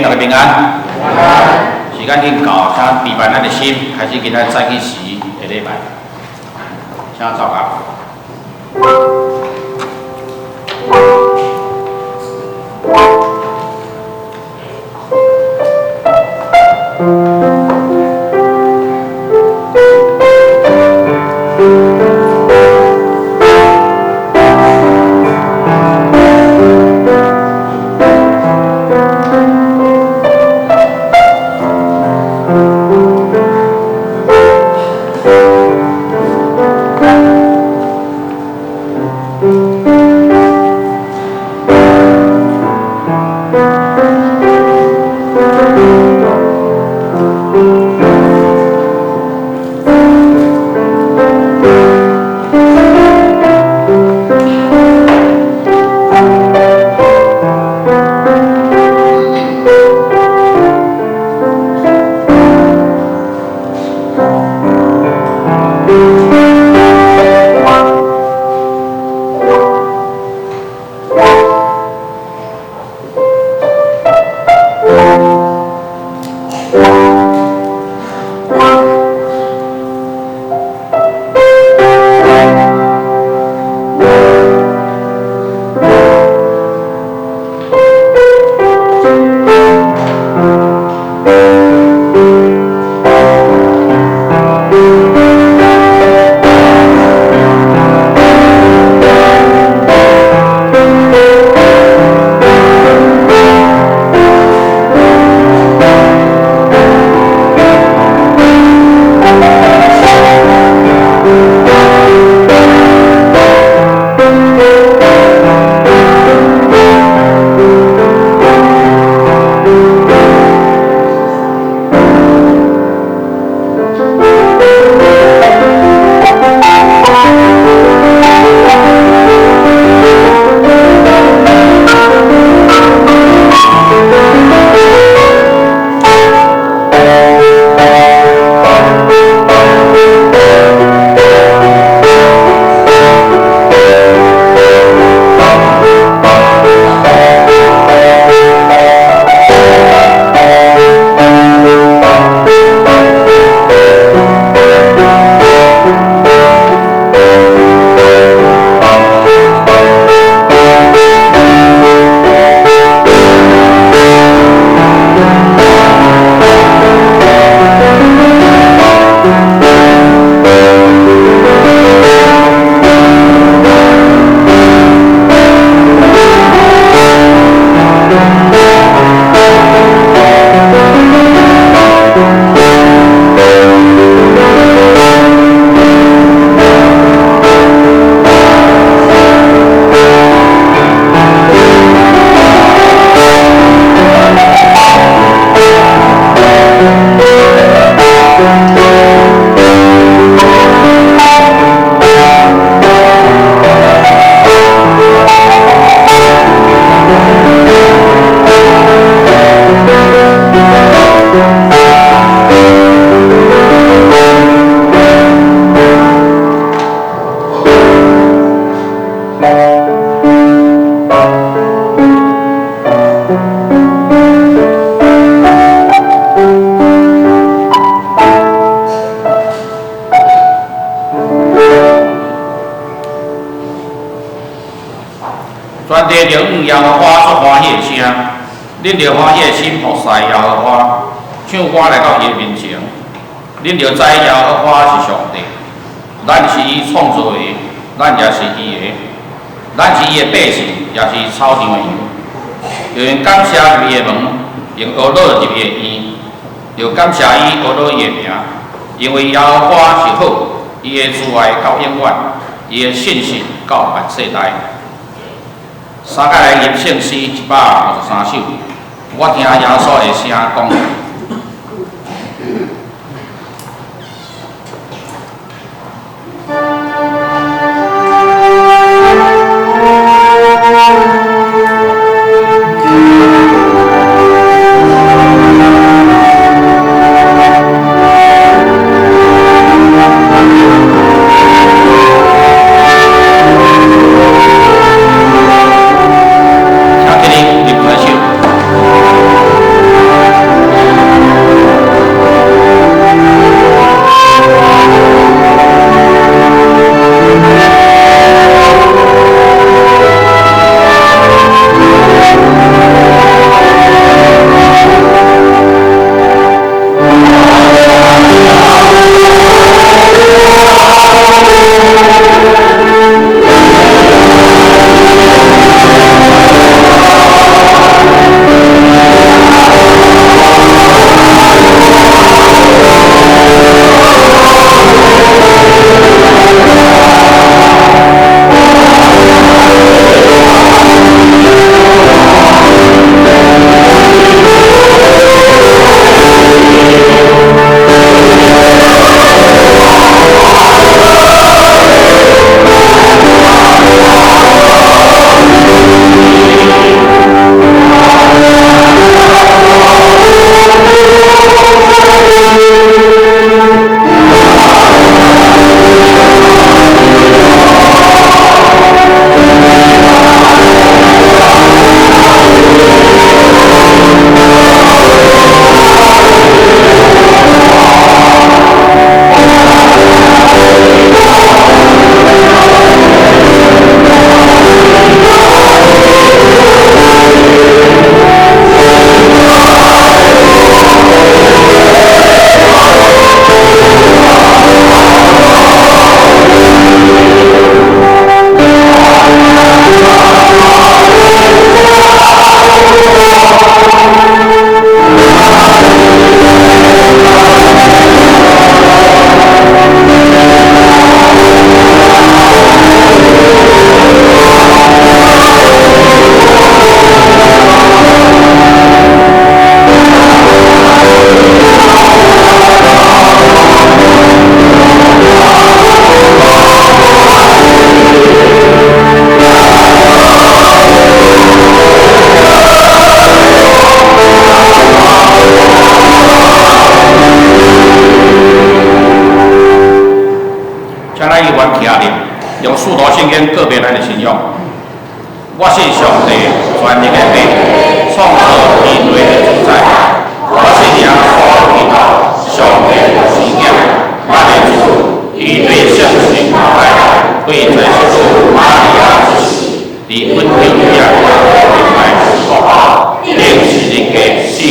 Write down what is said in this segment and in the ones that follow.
大家平安。時間已經到，請備辦咱的心，開始今仔早起時的禮拜，請走啊。全地著向耶和華出歡喜的聲，恁著歡喜的心服侍耶和華，唱歌來到伊的面前。恁著知耶和華是上帝，咱是伊創造的，咱也是伊的，咱是伊的百姓，也是草場的羊。著用感謝入伊的門，用阿樂入伊的院，著感謝伊，阿樂伊的名，因為耶和華是好，伊的慈愛到永遠，伊的信實到萬世代。三擺來吟聖詩153首，我聽耶穌的聲講。請起立，入開手。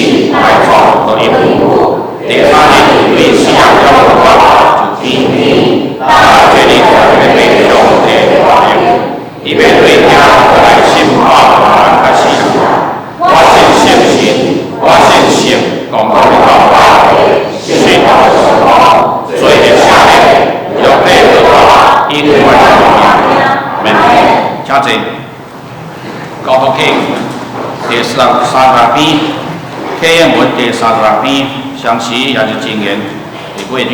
死埋葬落陰府，第三日對死人中復活上天，咱做日要被上帝大能，伊欲對遐來審判活人佮死人。我信聖神，我信聖公共的教會，信罪的赦免，肉體復活，永遠的命。阿們。請坐。交通課第36篇，啟應文第三十六篇，相詞也是箴言第八章。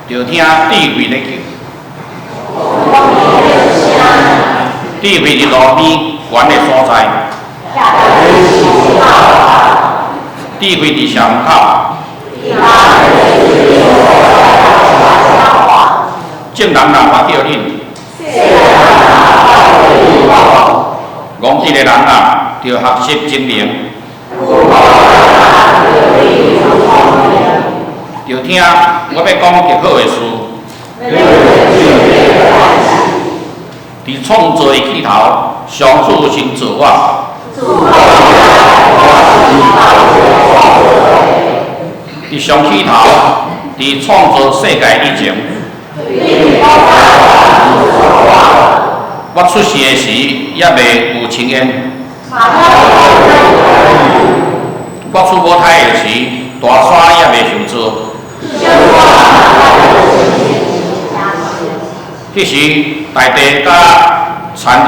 著聽智慧咧叫，智慧佇路邊懸的所在，智慧佇城門口，眾人若跋叫恁，戆智的人啊，著學習精明，著聽我欲講極好的事。佇創造的起頭，上主先造我。佇上起頭，佇創造世界以前，我出世的時，猶未有青煙。我出母胎的時，大山猶未受造。彼時，大地佮田園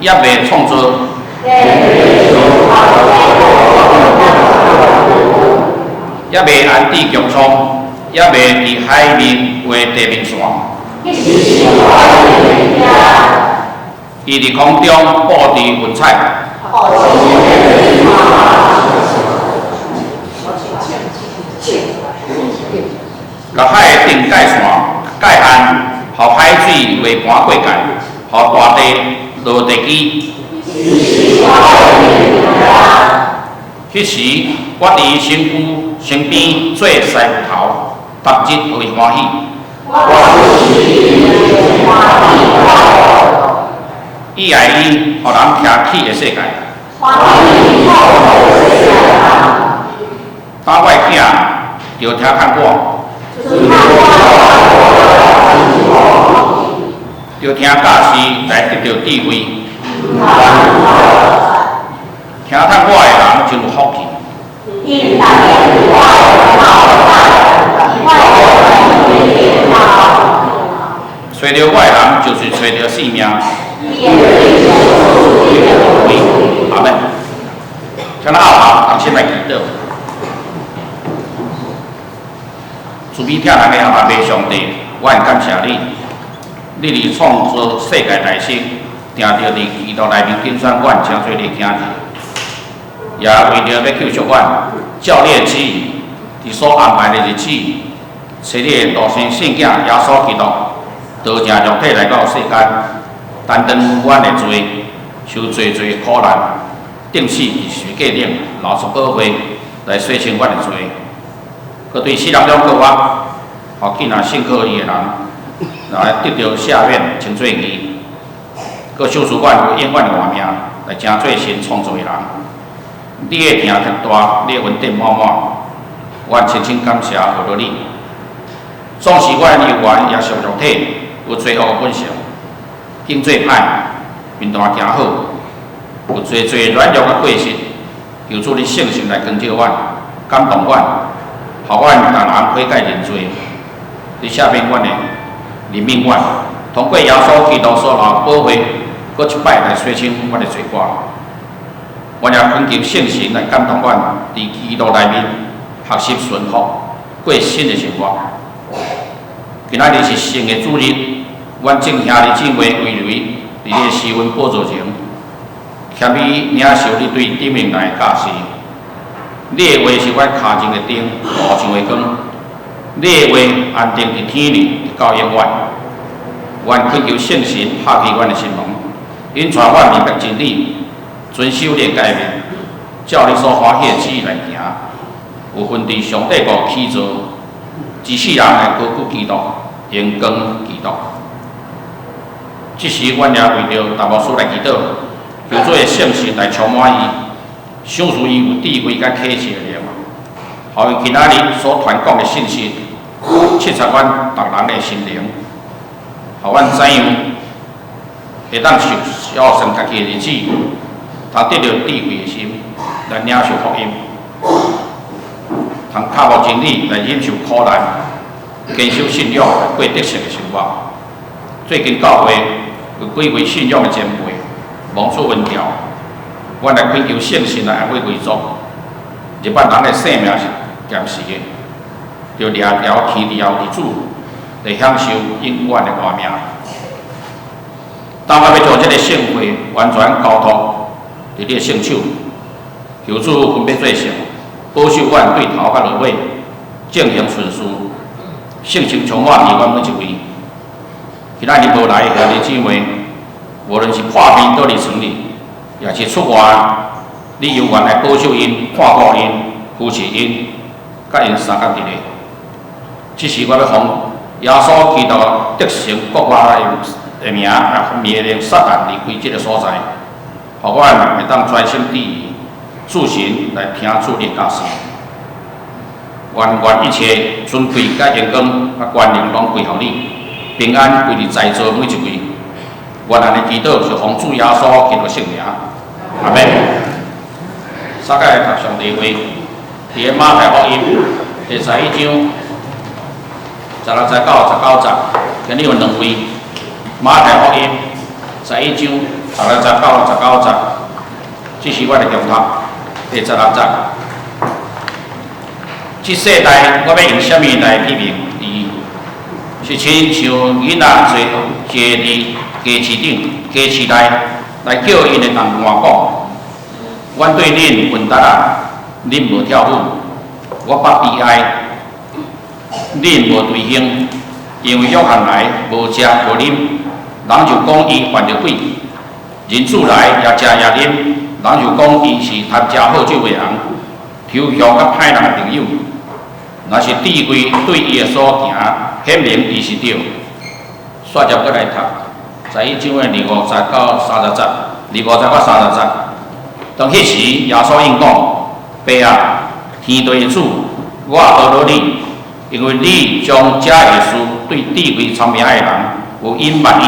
猶未創造。猶未安置穹蒼，猶未佇海面畫地平線。伊佇空中布置雲彩。共海定界線、界限，予海水袂寒過界，予大地落地基。彼時，我佇伊身軀身邊做師傅頭，逐日予伊歡喜。伊愛伊，予人徛起的世界。當我的囝著聽勸我，著聽教示來得著智慧。聽勸我的人真有福氣。揣著我的人，就是揣著性命。阿們。請咱後頭同心來祈禱。慈悲疼咱的阿爸上帝，我很感謝你，你佇創造世界大時，定著佇基督內面揀選阮，成做你的囝兒，也為著欲救贖阮，照你的旨意，佇所安排的日子，差你的獨生聖子耶穌基督，道成肉體來到世間，擔當阮的罪，受濟濟苦難，釘死佇十字架頂，流出寶血來洗清阮的罪。閣對死人中復活，予囝仔信靠伊的人，來得著赦免，稱做義。閣賞賜阮有永遠的活命，來成做神創造的人。你的疼特大，你的恩典滿滿，阮深深感謝呵咾你。總是阮猶原也屬肉體，有罪惡的本性，境做歹，面單行好，有濟濟軟弱的過失。求主你聖神來光照阮，感動阮，予阮逐人悔改認罪，你赦免阮的，憐憫阮，通過耶穌基督所流寶血，閣一擺來洗清阮的罪過。阮也懇求聖神來感動阮，佇基督內面學習順服，過新的生活。今仔日是聖的主日，阮眾兄弟姊妹圍圍佇你的施恩寶座前，謙卑領受你對頂面來的教示。你的話是阮跤前的燈，路上的光。你的話安定佇天裡，直到永遠。阮懇求聖神拍開阮的心門，引帶阮明白真理，遵守你的誡命，照你所歡喜的旨意來行。有份佇上帝國起造，一世人來高舉基督，榮光基督。這時，阮也為著陳牧師來祈禱，求主的聖神來充滿伊，賞賜伊有智慧佮啟示的靈，予伊今仔日所傳講的信息，切察阮逐人的心靈，予阮知影會當受小算家己的日子，通得著智慧的心來領受福音，通克服真理來忍受苦難，堅守信仰來過得勝的生活。最近教會有幾位信仰的前輩蒙主恩召，阮來懇求聖神來安慰遺族。一般人的生命是暫時的，著掠條天地後佇主來享受永遠的活命。當我欲將這个聖會完全交託佇你的聖手，求主分別做聖，保守阮對頭到落尾，正行順事，聖神充滿佇阮每一位。今仔日無來的兄弟姊妹，無論是破病倒佇床裡，抑是出外，你猶原來保守𪜶、看顧𪜶、扶持𪜶，佮𪜶相共佇咧。這時我欲奉耶穌基督得勝國外的名，來命令撒旦離開這个所在，予阮會當專心致意，注神來聽主的教示。願願一切尊貴佮榮光佮權能攏歸予你，平安歸佇在座每一位。願咱的祈禱是奉主耶穌基督聖名，阿們。大家來讀上帝話，佇个馬太福音第11章16節到19節，今日有兩位。馬太福音11章16節到19節，這是我的重讀，第16節。這世代我欲用啥物來比擬？伊是親像囡仔坐坐佇街市頂、街市內來叫𪜶的同伴講：阮對恁彈笛仔，恁無跳舞；我發悲哀，恁無捶胸。因為約翰來無食無啉，人就講伊犯著鬼；人子來也食也啉，人就講伊是貪食好酒的人，抽香佮歹人的朋友。若是智慧對伊的所行顯明伊是對。煞接閣來讀，11章的25節到30節，25節到30節。當彼時，耶穌應講：爸啊，天地的主，我阿羅你，因為你將這下事對智慧聰明的人有隱瞞伊，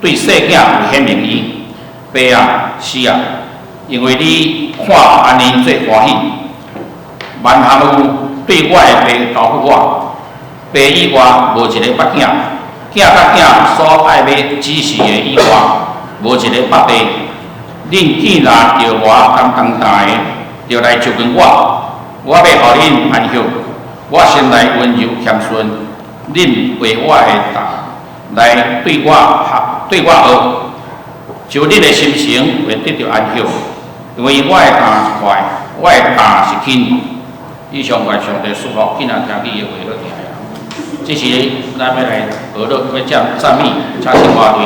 對細囝有顯明伊。爸啊，是啊，因為你看按呢做歡喜。萬項有對我的爸交付我，爸以外無一个捌囝，囝佮囝所愛欲指示的以外，無一个捌爸。恁既然著我擔重擔的，就來就近我，我欲予恁安息。我心內溫柔謙遜，恁背我的擔來對我學，對我學，就恁的心神會得著安息。因為我的擔是快，我的擔是輕。以上願上帝祝福，囝仔聽見伊的話好聽。這時咱欲來學樂，欲讚讚美，請聖歌隊。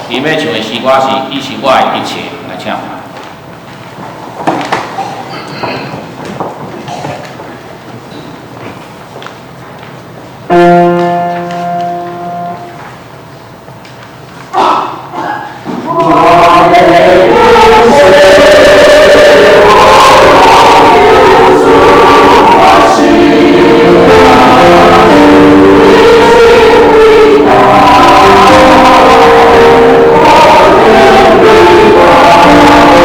伊欲唱的詩歌是《伊是我的一切》，來請。我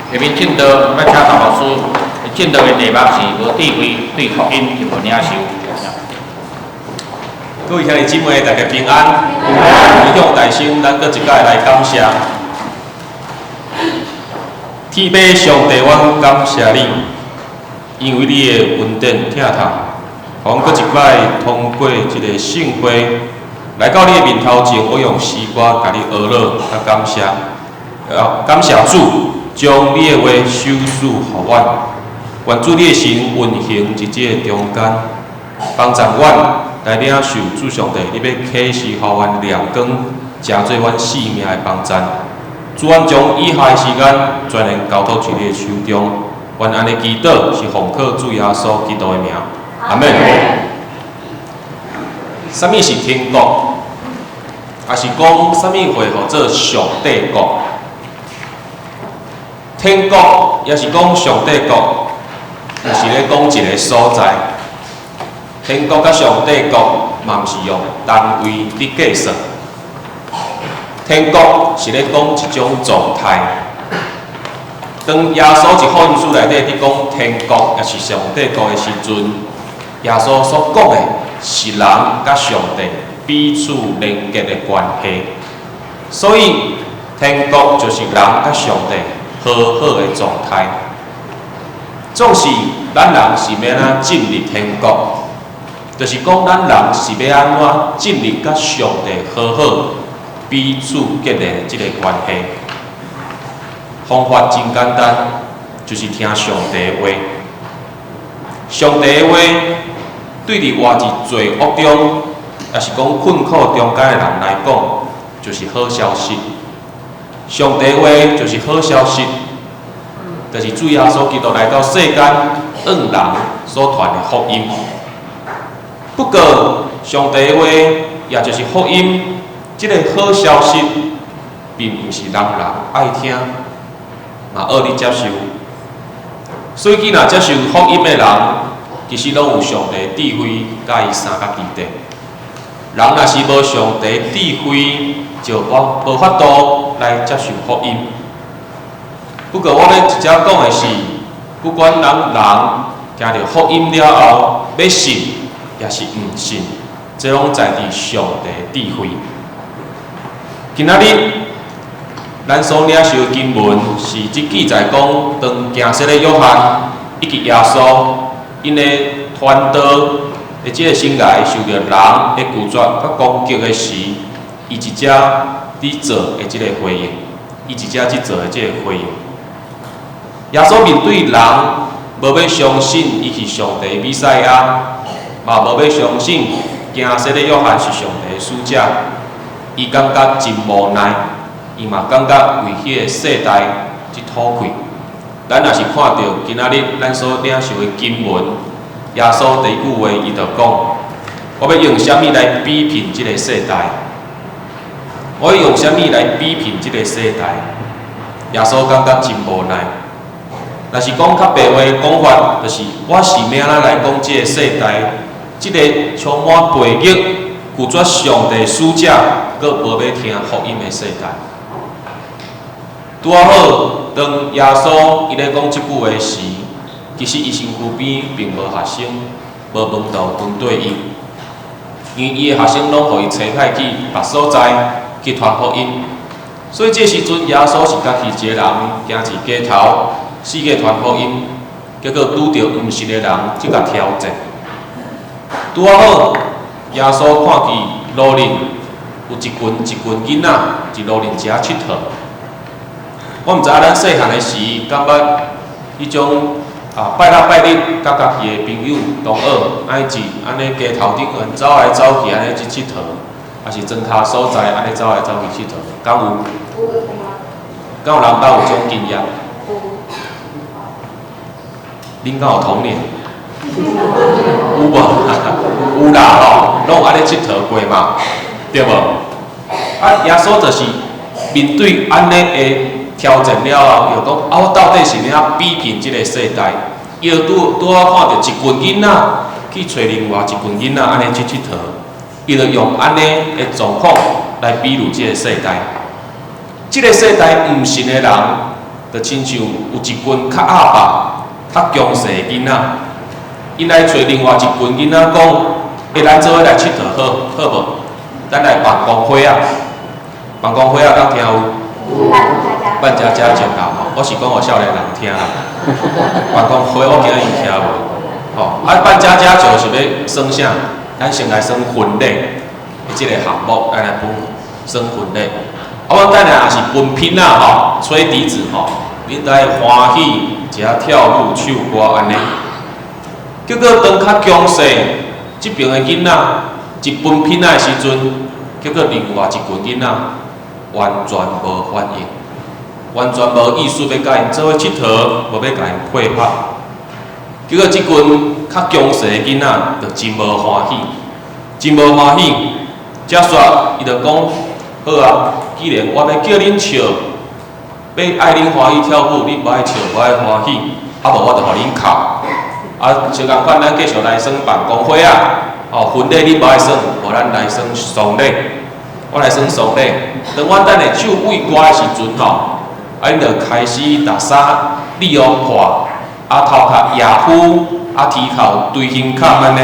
下面證道，欲請陳牧師，證道的題目是無智慧對福音就無領受。各位兄弟姊妹，大家平安。天向大聲，咱閣一擺來感謝。天父上帝，阮感謝你，因為你的恩典疼痛，予阮閣一擺通過這个聖會，來到你的面頭前，我用詩歌共你呵咾佮感謝，感謝主將你的話賞賜予阮，願主你的神運行佇這个中間，幫助阮來領受主上帝，你欲啟示予阮亮光，成做阮生命的幫贊。主，阮將以下的時間全然交託佇你的手中，願按呢祈禱是奉靠主耶穌基督的名，阿們。啥物是天國？抑是講啥物會號做上帝國？天國抑是講上帝國，毋是咧講一个所在。天國佮上帝國嘛毋是用單位佇計算。天國是咧講一種狀態。當耶穌佇福音書內底佇講天國抑是上帝國的時陣，耶穌所講的是人佮上帝彼此連結的關係。所以天國就是人佮上帝和好的狀態。總是咱人是欲按怎進入天國，就是講咱人是欲按怎進入佮上帝和好、彼此結連的這个關係。方法真簡單，就是聽上帝的話。上帝的話對佇活佇罪惡中，抑是講困苦中間的人來講，就是好消息。上帝的話就是好消息，就是主耶穌基督來到世間，向人所傳的福音。不過，上帝的話，也就是福音，這个好消息，並毋是人人愛聽，嘛樂意接受。所以，若接受福音的人，其實攏有上帝智慧佮伊相佮佇底。人若是無上帝智慧，就無法度來接受福音。不過，我欲直接講的是，不管咱人聽著福音了後，欲信抑是毋信，這攏在佇上帝智慧。今仔日，咱所領受的經文是這記載講，當行洗禮約翰以及耶穌𪜶的傳道的這个生涯受著人的拒絕佮攻擊的時，伊一直佇做的這个回應，伊一直佇做的這个回應。耶穌面對人無欲相信伊是上帝彌賽亞，嘛無欲相信行洗禮約翰是上帝的使者，伊感覺真無奈，伊嘛感覺為彼个世代去討氣。咱若是看著今仔日咱所領受的經文，耶穌第一句話，伊就講：我欲用啥物來比拼這个世代？我欲用啥物來比拼這个世代？耶穌感覺真無奈。若是講較白話講法，就是我是欲按怎來講這个世代，這个充滿悖逆、拒絕上帝使者，閣無欲聽福音的世代。拄仔好，當耶穌伊咧講這句話時，其實伊身軀邊並無學生，無門徒跟綴伊，因為伊的學生攏予伊差派去別所在去傳福音，所以這時陣耶穌是家己一個人行佇街頭，四界傳福音，結果拄著毋信的人這共挑戰。拄仔好，耶穌看見路面有一群一群囡仔佇路面遮𨑨迌。我毋知影咱細漢的時，敢捌彼種啊拜六拜日，佮家己的朋友同學，按呢佇按呢街頭頂緣走來走去，按呢去𨑨迌，抑是莊跤所在按呢走來走去𨑨迌，敢有？敢有人捌有這種經驗？恁敢有童年？有無？有啦吼，攏有按呢𨑨迌過嘛，對無？啊，耶穌就是面對按呢的挑戰了後，伊就講啊，我到底是欲按怎比拼這个世代？伊就拄拄仔看著一群囡仔去揣另外一群囡仔按呢去𨑨迌，伊就用按呢的狀況來比喻這个世代。這个世代毋信的人，就親像有一群較鴨霸、較強勢的囡仔，𪜶來揣另外一群囡仔講：欸，咱做伙來𨑨迌好，好無？咱來辦公會仔，辦公會仔敢聽有？辦家家酒啦吼，我是講予少年人聽啦。辦公會我驚𪜶聽無，吼啊辦家家酒是欲耍啥？咱先來耍婚禮的這個項目，咱來分耍婚禮。啊，阮等下也是分片仔吼，吹笛子吼，恁著愛歡喜，一下跳舞唱歌按呢。結果當較強勢這爿的囡仔一分片仔的時陣，結果另外一群囡仔完全無反應，完全無意思欲佮𪜶做伙𨑨迌，無欲共𪜶配合。結果這群較強勢的囡仔就真無歡喜，真無歡喜。才煞伊就講：好啊，既然我欲叫恁笑，欲愛恁歡喜跳舞，恁無愛笑，無愛歡喜，啊無我就予恁哭。啊，相仝款，咱繼續來耍辦公會仔，哦，婚禮恁無愛耍，無咱來耍喪禮，我來耍喪禮。當阮等下唱畏歌的時陣吼，啊，恁就開始逐衫理予破，啊頭殼野夫，啊啼哭捶胸坎按呢。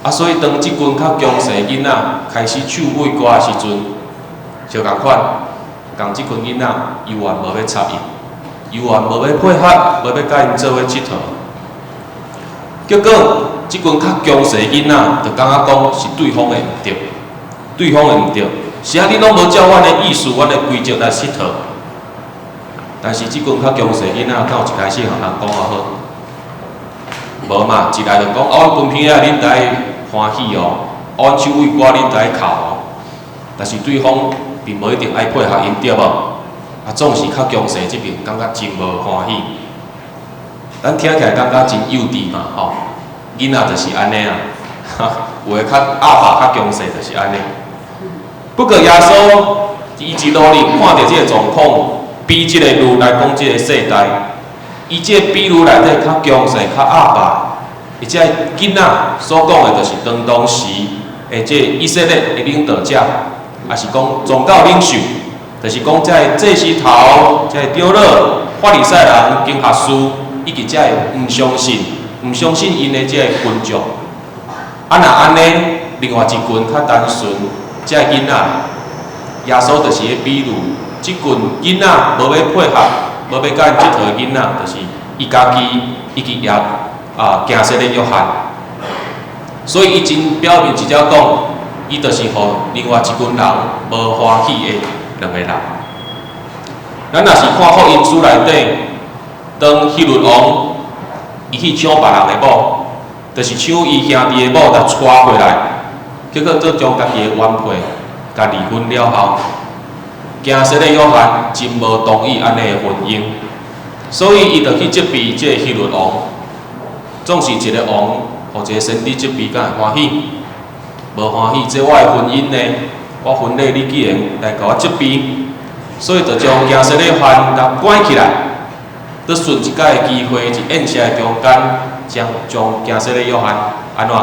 啊，所以當這群較強勢囡仔開始唱畏歌的時陣，相仝款，仝這群囡仔猶原無欲插伊，猶原無欲配合，無欲佮𪜶做伙𨑨迌。結果，這群較強勢囡仔就感覺講是對方的毋對，對方的毋對，是啊，你攏無照阮的意思、阮的規則來𨑨迌。但是這群較強勢囡仔，敢有一開始予人講予好？無嘛，一來就講，啊，阮分片仔，恁著愛歡喜哦，啊，阮唱畏歌，恁著愛哭哦。但是對方並無一定愛配合𪜶，對無？啊，總是較強勢這爿感覺真無歡喜。咱聽起來感覺真幼稚嘛，吼！囡仔就是按呢啊，有的較鴨霸較強勢就是按呢。不過耶穌伊一路裡看著這個狀況，比這個喻來講這個世代，伊這個比喻內底較強勢、較鴨霸，而這囡仔所講的，就是當當時的這以色列的領導者，抑是講宗教領袖，就是講這个祭司頭、這個長老、法利賽人、經學士，以及這个毋相信、毋相信𪜶的這個群眾。啊，若按呢，另外一群較單純，這個囡仔，耶穌就是咧比喻，這群囡仔無欲配合、無欲佮𪜶𨑨迌的囡仔，就是伊家己以及耶啊，行洗禮約翰。所以伊真表面直接講，伊就是予另外一群人無歡喜的兩个人。咱若是看福音書內底，當希律王伊去搶別人的某，就是搶伊兄弟的某，共娶回來，結果閣將家己的原配共離婚了後，行洗禮約翰真無同意按呢的婚姻，所以伊就去責備這个希律王。總是一個王，予一個先知責備，敢會歡喜？無歡喜，這我的婚姻呢？我婚禮你竟然來共我責備，所以就將行洗禮約翰共關起來。閣順一擺的機會，佇宴席的中間，將將行洗禮約翰按怎？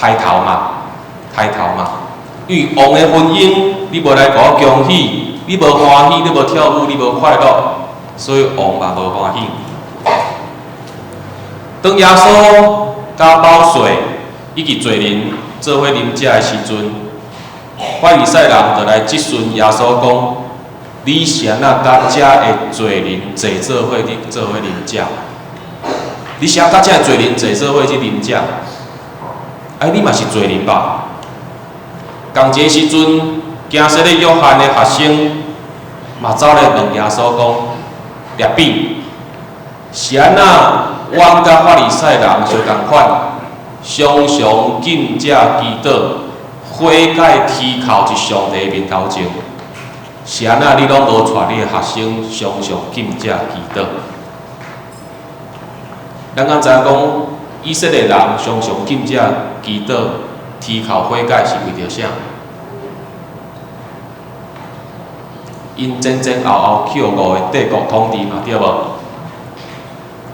刣頭嘛，刣頭嘛。因為王的婚姻，你無來共我恭喜，你無歡喜，你無跳舞，你無快樂，所以王嘛無歡喜。當耶穌佮保稅以及罪人做伙啉食的時陣，法利賽人就來質詢耶穌講：你是按怎佮遮的罪人坐做伙去做伙啉食？你是按怎佮遮的罪人坐做伙去啉食？哎，你嘛是罪人吧？仝一个時陣，行洗禮約翰的學生嘛走來問耶穌講：拉比，是按怎？阮佮法利賽人相仝款，常常禁食祈禱，悔改啼哭佇上帝面頭前。是按怎？你攏無帶你的學生常常禁食祈禱？咱敢知影講，以色列人常常禁食祈禱、啼哭悔改是為著啥？𪜶前前後後去予五个帝國統治嘛，對無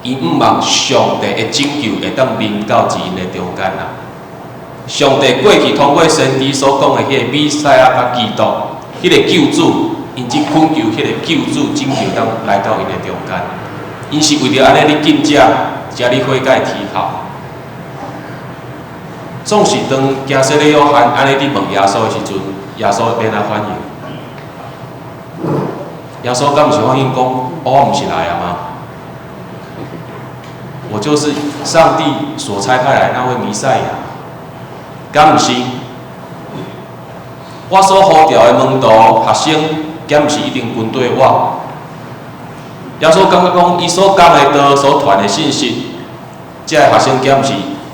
？𪜶向望上帝的拯救會當臨到佇𪜶的中間啦。上帝過去通過先知所講的彼個彌賽亞佮基督，彼個救主， 𪜶只懇求彼個救主拯救當來到𪜶的中間，𪜶是為著按呢咧禁食，才咧悔改啼哭。總是當驚洗禮約翰按呢佇問耶穌的時陣，耶穌欲按怎反應？耶穌敢毋是反應講：我毋是來啊嗎？我就是上帝所差派來那位彌賽亞，敢毋是？我所呼召的門徒學生，敢毋是一定跟綴我？耶穌感覺講，伊所講的道、所傳的信息，這个學生敢毋是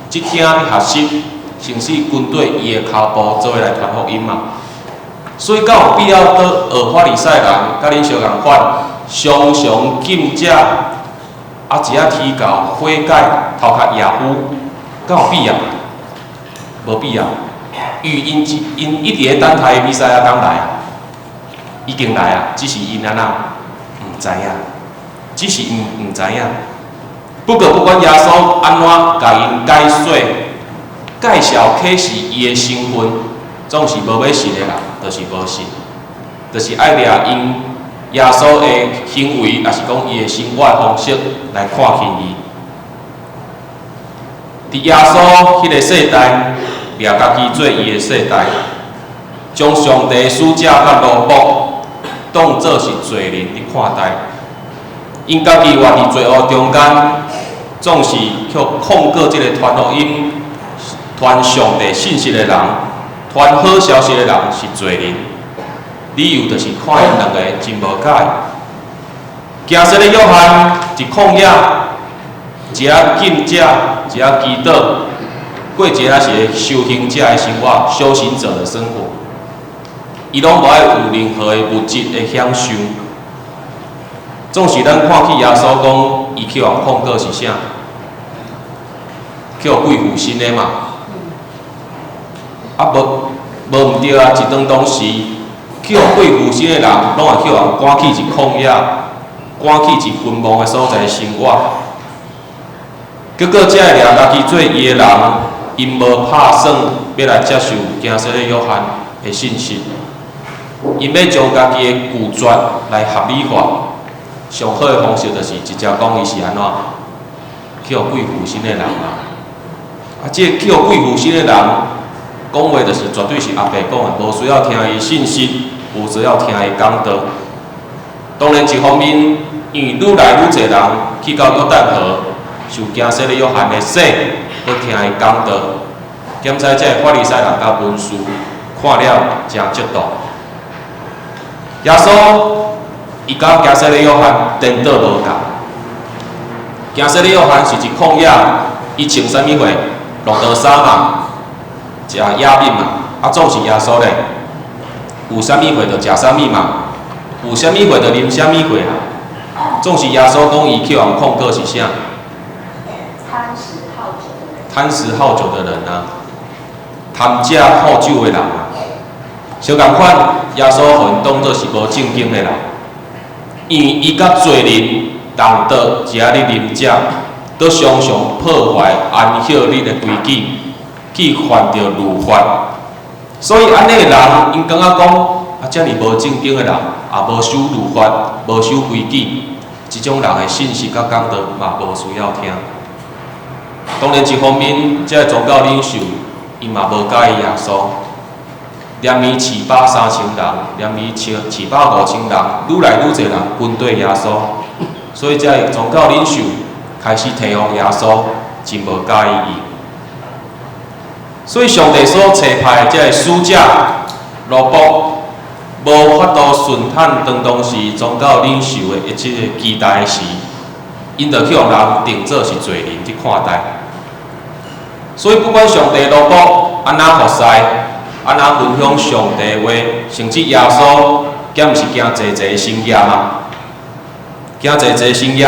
只聽咧學習，甚至跟綴伊的跤步做伙來傳福音嘛？所以，敢有必要閣學法利賽人，佮恁相仝款，常常禁食，啊，一下啼哭悔改，頭殼掖灰，敢有必要？無必要。因為𪜶一直咧等待彌賽亞敢來啊，已經來啊，只是𪜶按怎毋知影，只是毋知影。不過不管耶穌按怎共𪜶解說、介紹、啟示伊的身份，總是無欲信的人，就是無信，就是愛掠𪜶耶穌的行為，抑是講伊的生活方式來看輕伊。佇耶穌彼个世代，掠家己做伊的世代，將上帝使者佮奴僕當做是罪人佇看待。𪜶家己活佇罪惡中間，總是去控告這个傳福音、傳上帝信息的人、傳好消息的人是罪人。理由就是看𪜶兩個真無佮意。驚洗禮約翰佇曠野，一下禁食，一下祈禱，過一个是個修行者的生活，修行者的生活。伊攏無愛有任何的物質的享受。總是咱看去耶穌講，伊去予人控告是啥？去予鬼附身的嘛？啊，無無毋對啊！一當當時去予鬼附身的人，攏會去予人趕去一曠野，趕去一昏蒙的所在生活。結果，這个掠家己做伊的人，𪜶無拍算欲來接受驚洗禮約翰的信息，𪜶欲將家己的拒絕來合理化。上好的方式就是直接講伊是按怎去予鬼附身的人啊！啊，這个去予鬼附身的人，講話就是絕對是烏白講的，無需要聽伊信息，無需要聽伊講道。當然，一方面，因為愈來愈濟人去到約旦河，受驚洗禮約翰的洗，閣聽伊講道，檢採這个法利賽人佮文士看了誠嫉妒。耶穌伊佮驚洗禮約翰顛倒無仝。驚洗禮約翰是佇曠野，伊穿啥物貨？駱駝衫嘛，食野蜜嘛。啊，總是耶穌咧，有啥物貨就食啥物嘛，有啥物貨就啉啥物貨啦。總是耶穌講伊去予人控告是啥？貪食好酒的人。貪食好酒的人啊，貪食好酒的人啊，相仝款，耶穌予𪜶當做是無正經的人，因為伊佮罪人同桌一下咧啉食，閣常常破壞安息日的規矩，去犯著律法。所以按呢的人，𪜶感覺講啊，遮爾無正經的人，也無守律法，無守規矩，這種人的信息佮講道嘛無需要聽。當然，一方面，這个宗教領袖伊嘛無佮意耶穌，連綿飼飽3000人，連綿飼飽5000人，愈來愈濟人跟綴耶穌，所以這个宗教領袖開始提防耶穌，真無佮意伊。所以上帝所差派的這个使者奴僕，無法度順趁當當時宗教領袖的一切的期待時，𪜶就去予人定做是罪人去看待。所以不管上帝奴僕按怎服侍，按怎分享上帝話，甚至耶穌，敢毋是行濟濟神跡嗎？行濟濟神跡，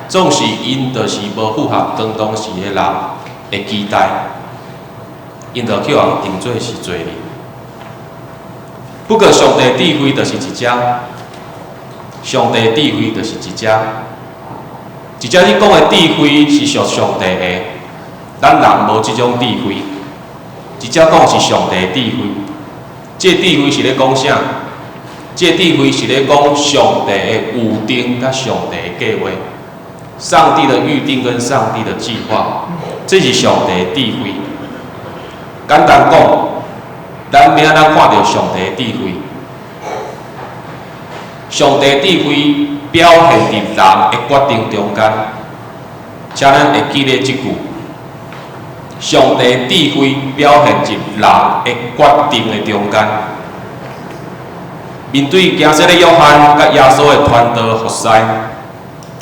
總是𪜶就是無符合當當時的人的期待，𪜶就去予人定做是罪人。不過上帝智慧就是一隻，上帝智慧就是一隻，一隻你講的智慧是屬上帝的，咱人無這種智慧。一隻講是上帝智慧，這個智慧是咧講啥？這个智慧是咧講上帝的預定佮上帝的計劃，上帝的預定跟上帝的計劃，這是上帝的智慧。簡單講，咱欲按怎看著上帝的智慧？上帝智慧表現佇人的決定中間，請咱會記得這句：上帝智慧表現佇人的決定的中間。面對驚洗禮約翰佮耶穌的傳道服侍，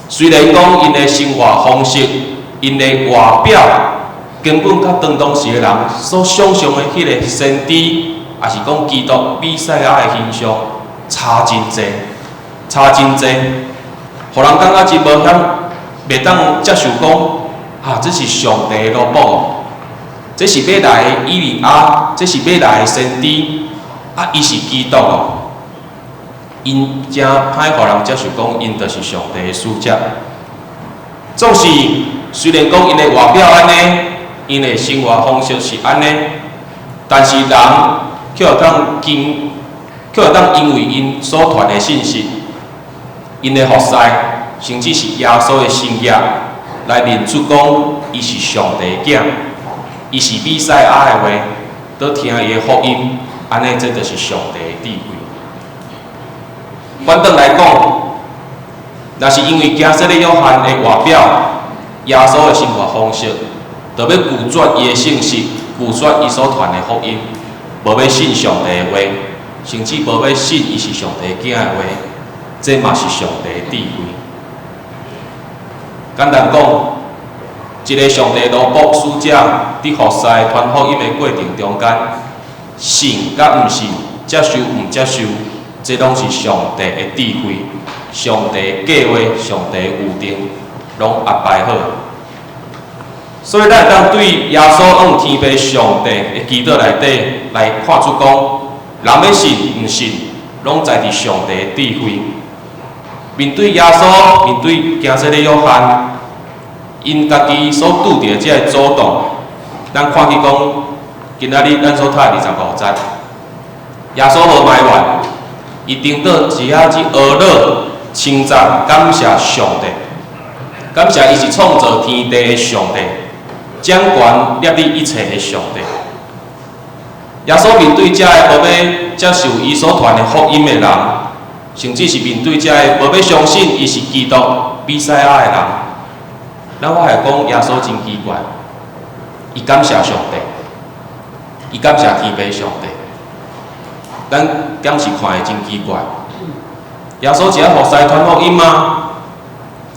雖然講𪜶的生活方式、𪜶的外表，根本佮當時的人所想象的彼个先知，抑是講基督彌賽亞的形象差真濟，差真濟，予人感覺真無遐，袂當接受講，啊，這是上帝的奴僕，這是欲來的以利亞，這是欲來的先知，啊，伊是基督哦。𪜶誠歹予人接受講，𪜶就是上帝的使者。總是雖然講𪜶的外表按呢，𪜶的生活方式是按呢，但是人卻會當經，卻會當因為𪜶所傳的信息，𪜶的服侍，甚至是耶穌的神跡，來認出講伊是上帝的囝，伊是彌賽亞的話，都聽伊的福音，按呢這就是上帝的智慧。反轉來講，若是因為驚洗禮約翰的外表、耶穌的生活方式，就欲拒絕伊的信息，拒絕伊所傳的福音，無欲信上帝的話，甚至無欲信伊是上帝囝的話，這嘛是上帝的智慧。簡單講，一个上帝奴僕使者佇服侍傳福音的過程中間，信佮毋信，接受毋接受，這攏是上帝的智慧、上帝的計劃、上帝的預定，攏安排好。所以，咱會當對耶穌向天父上帝的祈禱內底來看出講，人欲信毋信，攏在佇上帝的智慧。面對耶穌，面對驚洗禮約翰，𪜶家己所拄著這个阻擋，咱看見講，今仔日咱所讀的25節，耶穌無埋怨，伊頂倒一下子呵咾稱讚感謝上帝，感謝伊是創造天地的上帝，掌權攝理一切的上帝。耶穌面對這个無欲接受伊所傳的福音的人，甚至是面對這个無欲相信伊是基督彌賽亞的人，咱我會講耶穌真奇怪，伊感謝上帝，伊感謝天父上帝。咱敢是看會真奇怪？耶穌一下服侍傳福音啊，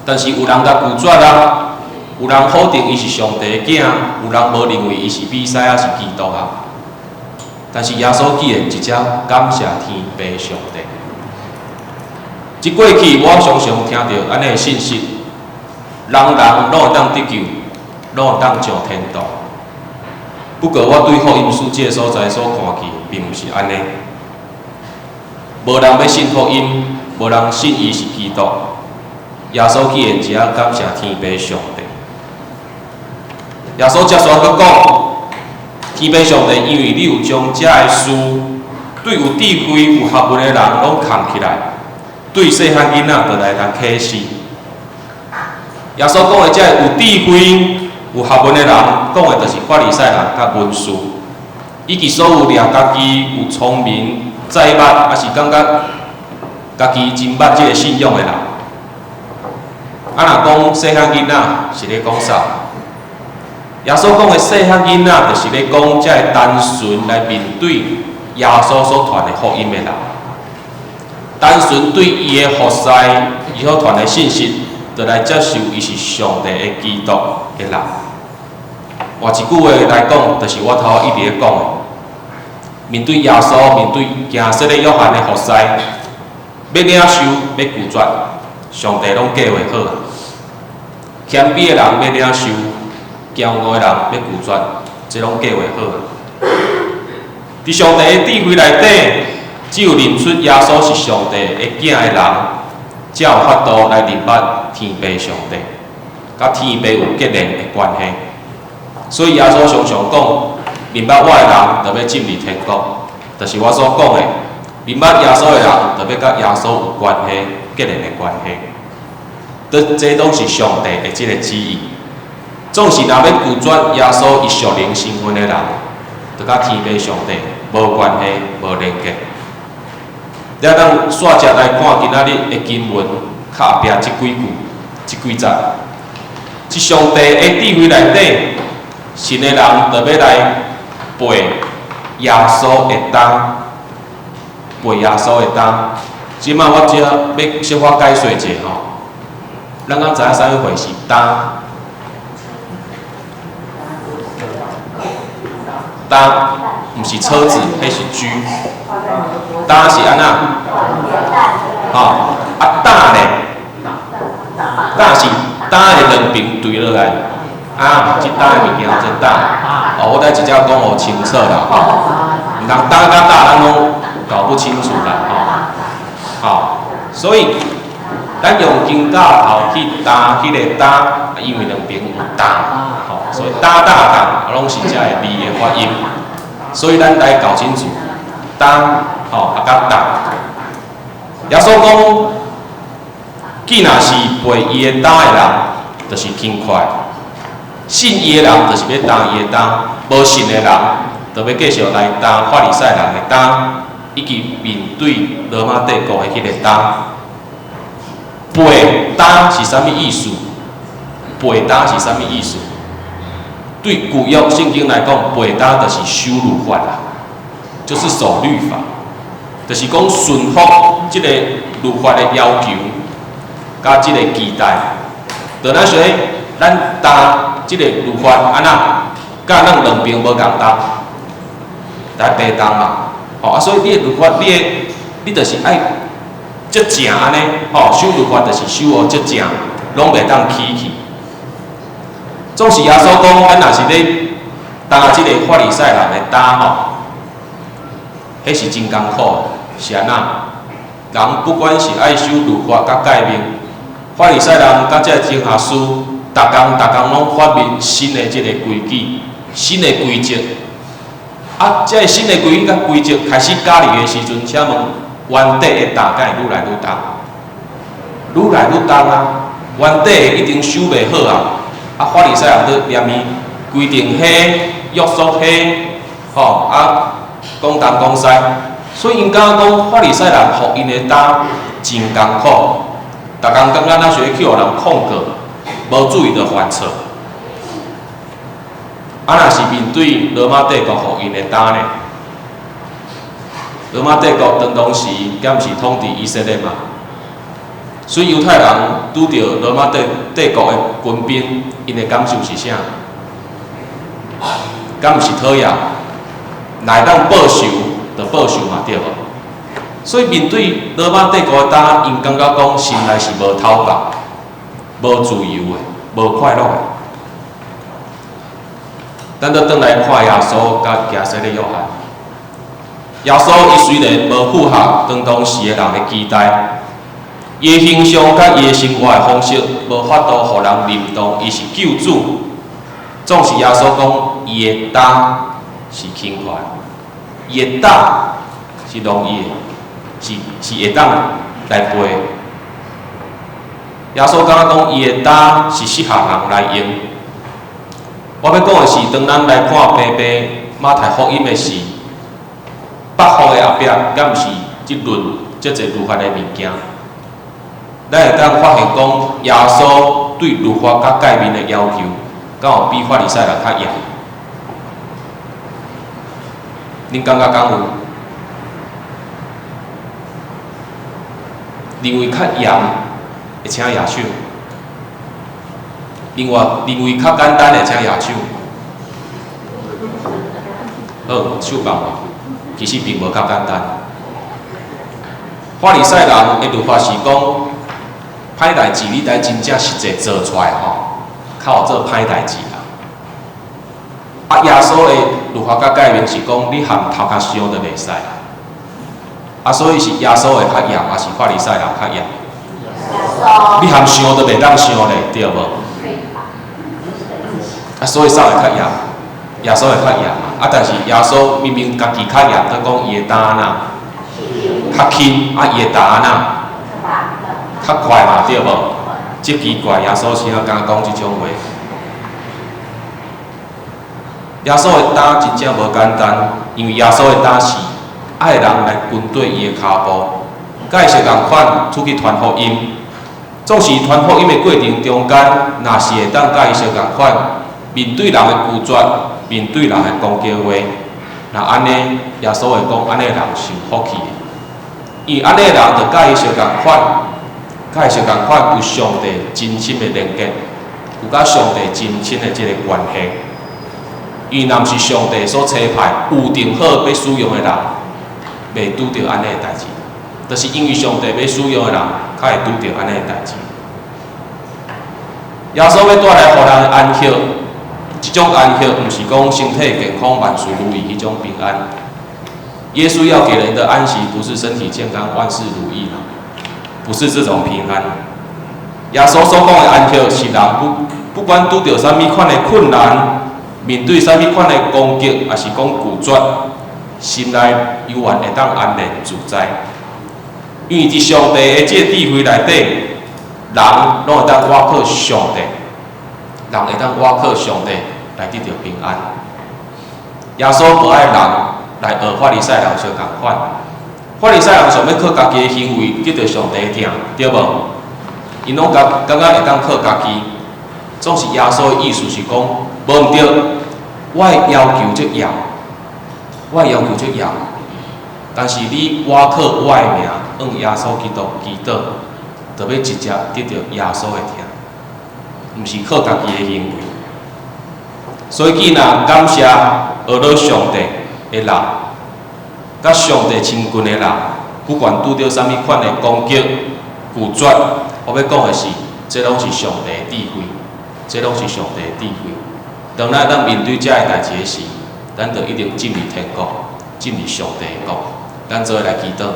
但是有人共拒絕啊，有人否定伊是上帝的囝，有人無認為伊是彌賽亞是基督啊。但是耶穌竟然直接感謝天父上帝。這過去我常常聽著按呢的信息，人人攏會當得救，攏會當上天堂。不過我對福音書這个所在所看見，並毋是按呢。無人欲信福音，無人信伊是基督。耶穌竟然一下感謝天父上帝。耶穌接續閣講，天父上帝，因為你有將這个事對有智慧、有學問的人攏藏起來，對細漢囡仔就來來啟示。耶穌講的這个有智慧、有學問的人，講的就是法利賽人佮文士，以及所有掠家己有聰明、才捌，抑是感覺家己真捌這个信仰的人。啊，若講細漢囡仔是咧講啥？耶穌講的細漢囡仔，就是咧講這个單純來面對耶穌所傳的福音的人，單純對伊的服侍、伊所傳的信息，就來接受伊是上帝的基督的人。換一句話來講，就是我頭仔一直咧講的，面對耶穌，面對驚洗禮約翰的服侍，欲領受，欲拒絕，上帝攏計劃好啊。謙卑的人欲領受，驕傲的人欲拒絕，這攏計劃好啊。佇上帝的智慧內底，只有認出耶穌是上帝的囝的人，才有法度來認捌天父上帝，佮天父有結連的關係。所以耶穌常常講，認捌我的人，就欲進入天國，就是我所講的，認捌耶穌的人，就欲佮耶穌有關係，結連的關係。這這攏是上帝的這个旨意。總是若欲拒絕耶穌伊屬靈身份的人，就佮天父上帝無關係、無連結。了，咱煞接來看今仔日的經文，較後壁這幾句、這幾節，佇上帝的智慧內底，信的人就欲來背耶穌的擔，背耶穌的擔。這擺我遮欲小可解說一下吼，咱敢知影啥物貨是擔？擔毋是車子，彼是車。擔是按怎？吼，啊擔咧？擔是擔的兩邊墜落來。啊，這擔的物件叫擔。哦，我等直接講予清楚啦，吼。毋通擔佮擔，咱攏搞不清楚啦，吼。吼，所以咱用肩胛頭去擔彼個擔，因為兩邊有擔，吼，所以擔擔擔，攏是這个字的發音。所以咱來搞清楚，擔，吼，啊佮擔。耶穌講，既若是背伊的擔的人，就是輕快；信伊的人，就是欲擔伊的擔；無信的人，就欲繼續來擔法利賽人的擔，以及面對羅馬帝國的彼個擔。背擔是啥物意思？背擔是啥物意思？對舊約聖經來講，背擔就是守律法啦，就是守律法，就是講順服這个律法的要求，佮這个期待。就咱說，咱擔這个律法按怎，佮咱兩邊無仝擔，來白擔嘛。吼啊，所以你的律法，你的你就是愛足正按呢，吼，守律法就是守予足正，攏袂當起去。總是耶穌講，咱若是咧擔這个法利賽人的擔吼，彼是真艱苦的，是按怎？人不管是愛守律法佮誡命，法利賽人佮這個經學師，逐工逐工攏發明新的這个規矩、新的規則。啊，這个新的規矩佮規則開始加入的時陣，請問原底的擔敢會愈來愈重？愈來愈重啊！原底的一定守袂好啊！啊，法利賽人佇念伊規定彼約束彼，吼啊，講東講西，所以𪜶感覺講法利賽人予𪜶的擔真艱苦，逐工感覺若是欲去予人控告，無注意就犯錯。啊，若是面對羅馬帝國予𪜶的擔呢？羅馬帝國當當時敢毋是統治以色列嘛？所以猶太人拄著羅馬帝帝國的軍兵，𪜶的感受是啥？敢毋是討厭？若會當報仇，就報仇嘛，對無？所以面對羅馬帝國的擔，𪜶感覺講心內是無頭角、無自由的、無快樂的。咱閣轉來看耶穌佮行洗禮約翰。耶穌伊雖然無符合當當時的人的期待，伊的形象佮伊的生活的方式，無法度予人認同伊是救主。總是耶穌講，伊的擔是輕快，伊的擔是容易的，是是會當來背的。耶穌敢若講，伊的擔是適合人來用。我欲講的是，當咱來看白白馬太福音的時，百福的後壁，敢毋是這論這濟律法的物件？咱會當發現講，耶穌對律法佮誡命的要求，敢有比法利賽人較嚴？恁感覺敢有？認為較嚴，會請舉手。另外，認為較簡單的，請舉手。好，手放落。其實並無較簡單。法利賽人的律法是講，歹代誌你得真正實際做出來吼，較有做歹代誌啦。啊，耶穌的律法佮誡命是講，你含頭殼想就袂使啦。啊，所以是耶穌會較嚴，抑是法利賽人較嚴？你含想都袂當想咧，對無？啊，所以啥會較嚴？耶穌會較嚴嘛？啊，但是耶穌明明家己較嚴，閣講伊的擔若較輕，啊，伊會踏按怎？較快嘛，對無？這奇怪，耶穌啥敢講這種話？耶穌的擔真正無簡單，因為耶穌的擔是愛人來跟綴伊的跤步，佮伊相仝款出去傳福音。總是傳福音的過程中間，若是會當佮伊相仝款，面對人的拒絕，面對人的攻擊話，若按呢，耶穌會講按呢人是有福氣的，因為按呢人就佮伊相仝款，佮伊相仝款有上帝真深的連結，有佮上帝真親的這個關係。伊若毋是上帝所差派、預定好欲使用的人，袂拄著按呢的代誌。就是因為上帝欲使用的人，較會拄著按呢的代誌。耶穌欲帶來予人安息，這種安息毋是講身體健康萬事如意彼種平安。耶穌要給人的安息，不是身體健康萬事如意，不是這種平安。耶穌所講的安息，是人不管拄著啥物款的困難，面對啥物款的攻擊，抑是講拒絕，心內猶原會當安然自在。因為佇上帝的這個智慧內底，人攏會當倚靠上帝，人會當倚靠上帝來得著平安。耶穌無愛人來學法利賽人相仝款，法利賽人想欲靠家己的行為得著上帝的疼，對無？𪜶攏感覺會當靠家己，總是耶穌的意思是講，無毋對，我的要求足嚴，我的要求足嚴，但是你倚靠我的名，向耶穌基督祈禱，就欲直接得著耶穌的疼，毋是靠家己的行為。所以，既若感謝學了上帝的人，佮上帝親近的人，不管拄著啥物款的攻擊、拒絕，我欲講的是，這攏是上帝的智慧，這攏是上帝的智慧。當咱當面對這个代誌的時，咱就一定進入天國，進入上帝的國。咱做伙來祈禱。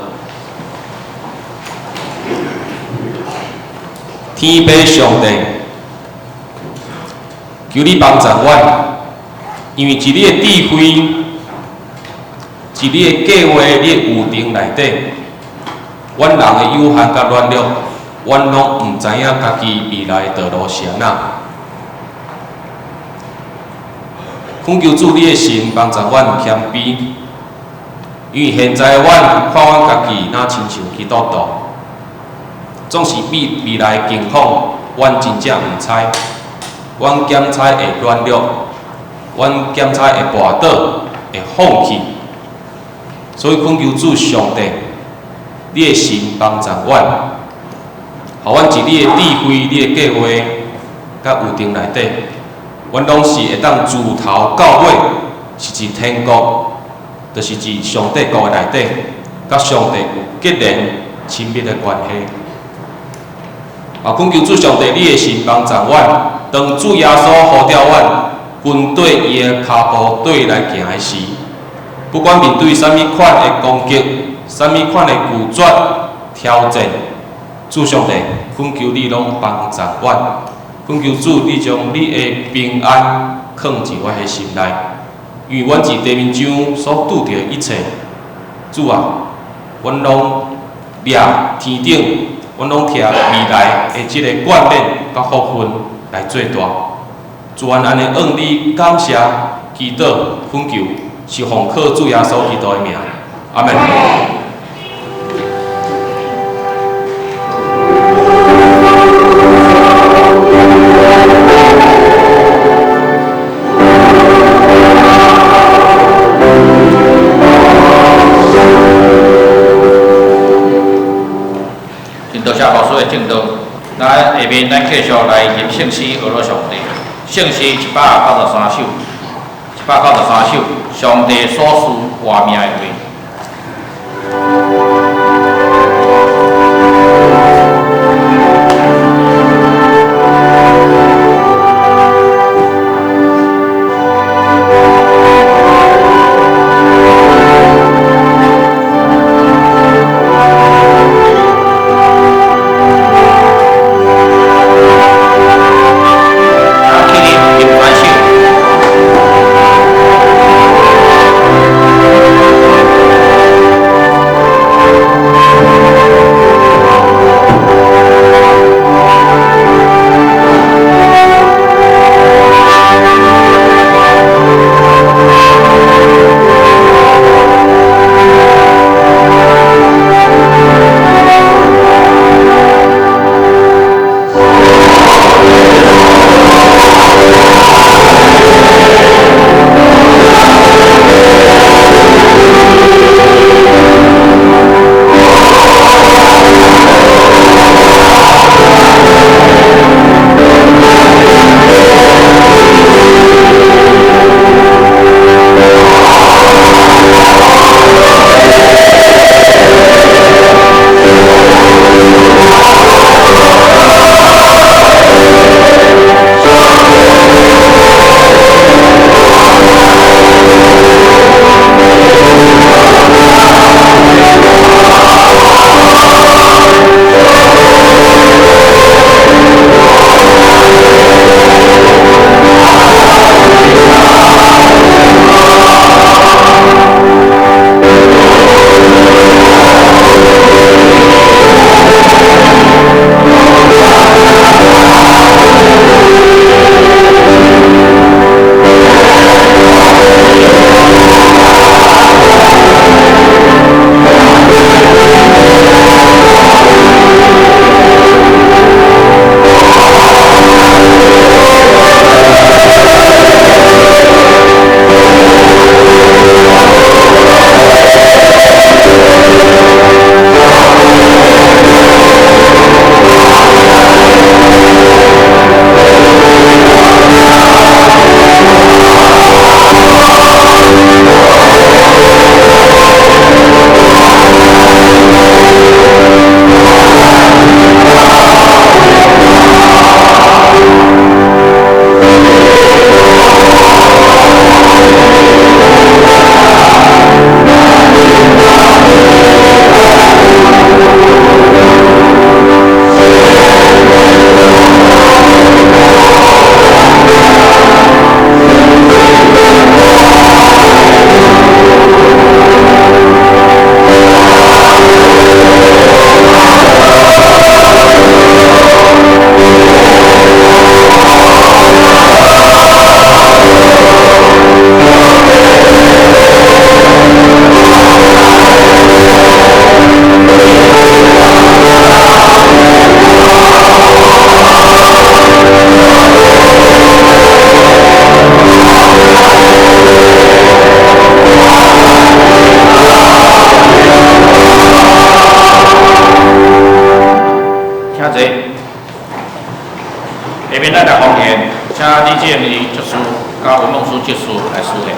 天父上帝，求你幫助阮，因為佇你的智慧，佇你的計劃、你的預定內底，阮人的有限佮軟弱，阮攏毋知影家己未來的道路是按怎。懇求主你的神幫助阮謙卑，因為現在阮看阮家己若親像基督徒，總是未來的境況，阮真正毋知。阮檢查會軟弱，阮檢查會跋倒，會放棄。所以懇求主上帝，你的神幫助阮，予阮佇你的智慧、你的計劃佮預定內底，阮攏是會當自頭到尾，是佇天國，就是佇上帝國的內底，佮上帝有結連親密的關係。啊，懇求主上帝，你的神幫助阮，當主耶穌呼召阮跟綴伊的跤步對來行的時，不管面對啥物款的攻擊、啥物款的拒絕、挑戰，主上帝，懇求你攏幫助阮，懇求主你將你的平安囥佇阮的心內，因為阮佇地面上所拄著的一切，主啊，阮攏掠天頂，阮攏徛未來的這個冠冕佮福分來做大。主啊，按呢向你感謝、祈禱、懇求，是奉靠主耶穌基督的名，阿們。多謝牧師的證道。咱下面咱繼續來吟聖詩，學了上帝。聖詩193首，193首，上帝所賜活命的話。下面咱來奉獻，請李建義執事佮文孟書執事來司獻。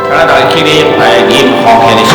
咱大家起立來念奉獻的詩。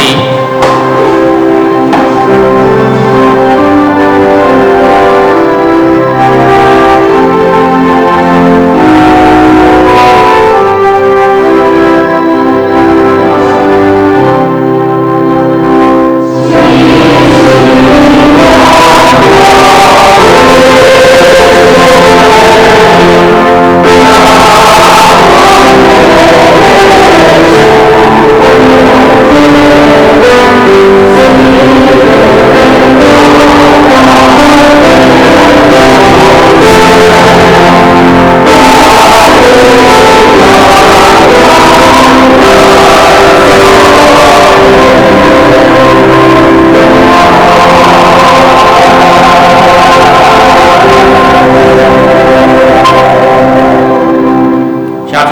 請坐。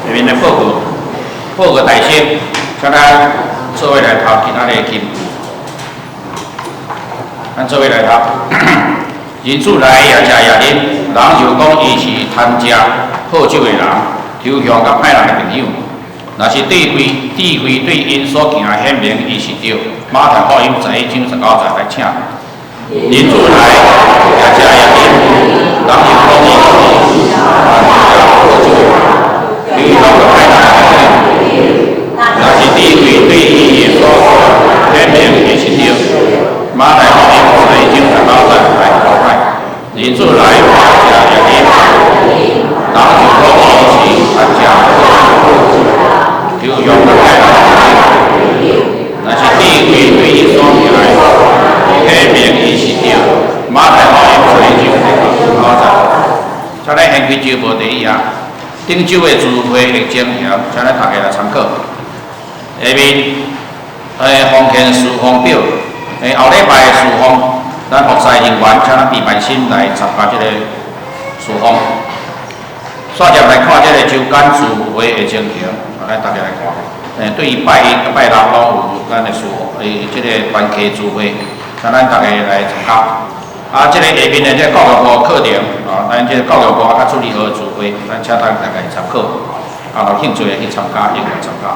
下面來報告，報告大先，請咱做伙來讀今仔日的經。咱做伙來讀。人子來也食也啉，人就講伊是貪食好酒的人，抽象佮歹人的朋友。若是智慧，智慧對𪜶所行的顯明，伊是對。馬太福音11章19節來請。人子來也食也啉，人就講伊是貪食好酒的人，抽象佮歹人的朋友。若是智慧對伊所顯明，伊是對。馬太福音11章19節來交代。人子來也食也啉，人就講伊是貪食好酒，抽象佮歹人的朋友。若是智慧對伊所行的顯明，伊是對。馬太福音11章19節。請咱掀開周報第一頁，頂周的聚會的情形，請咱大家來參考。下面，奉獻事奉表，後禮拜的事奉，咱服侍人員，請咱備萬心來參加這個事奉。煞入來看這個周間聚會的情形，咱大家來看。對於拜一、拜六攏有咱的事奉，這個團契聚會，請咱大家來參加。啊，這個下面的這個教育部課程，啊，咱這個教育部佮處理好的聚會，咱請咱大家參考。啊，有興趣的去參加，應該參加。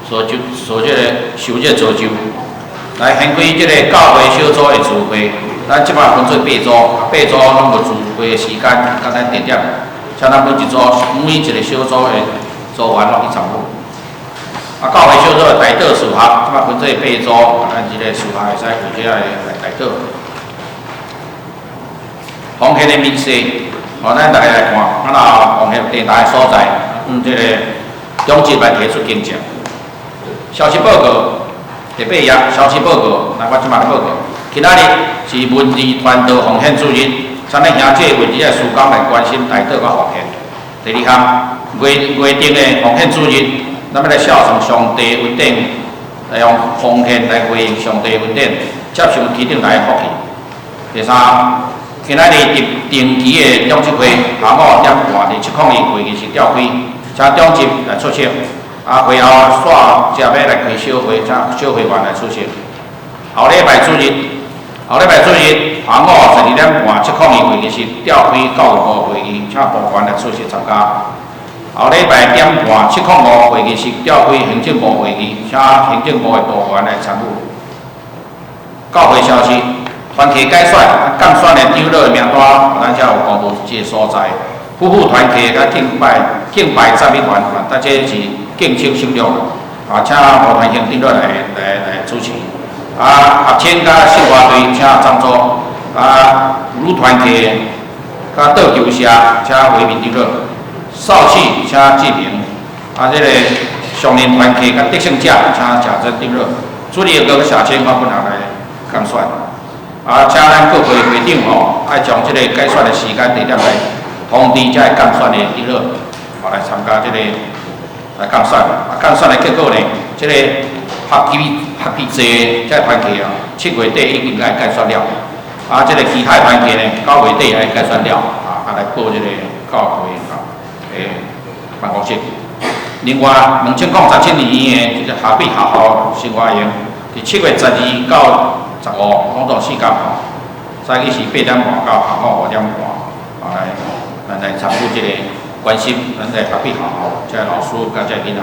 所就所這個受這個造就，來掀開這個教會小組的聚會，咱這擺分做八組，八組攏無聚會的時間，佮咱定點，請咱每一組每一個小組的組員攏去參與。啊，教會小組的代禱事項，這擺分做八組，咱這個事項會使有這個來代禱。奉獻的明細，哦，咱大家來看，啊，若奉獻地大的所在，這個長執來提出經證。消息報告第八頁，消息報告，來我這擺報告。今仔日是文字傳道奉獻主日，請咱兄姐為這個時間來關心代禱佮奉獻。第二項，月月定的奉獻主日，咱欲來孝順上帝恩典，來用奉獻來回應上帝恩典，接受天頂來的福氣。第三，今仔日佇定期的長執會，下午5點半佇701會議室召開，請長執來出席。啊，會後煞食欲來開小會，請小會員來出席。後禮拜主日，後禮拜主日下午12點半，701會議室召開教育部會議，請部員來出席參加。後禮拜點半，705會議室召開行政部會議，請行政部的部員來參與。教會消息，團契改選、監選的長老的名單，咱才有公布這个所在。夫婦團契佮敬拜敬拜讚美團，啊，這是敬請省略。啊，請胡團興長老來主持。啊，合唱佮聖歌隊請張組。啊，女團契佮桌球社請維民長老。少戲請志平。啊，這个少年團契佮得勝者請賈珍長老。主日學社青我本人來監選。啊，請咱各會會長吼，愛將這个改選的時間地點來通知這个監選的長老，吼來參加這个來監選。啊，監選的結果呢，這个學期學期制這个團契啊，7月底已經愛改選了。啊，這个其他團契呢，9月底愛改選了，啊，來報這个教會啊，欸辦公室。另外，2017年的這个下比學校生活營，佇7月12到15，攏總四工吼。早起是8點半到下午5點半，啊來，咱來參與這个關心咱的學比學校這个老師佮這个囡仔。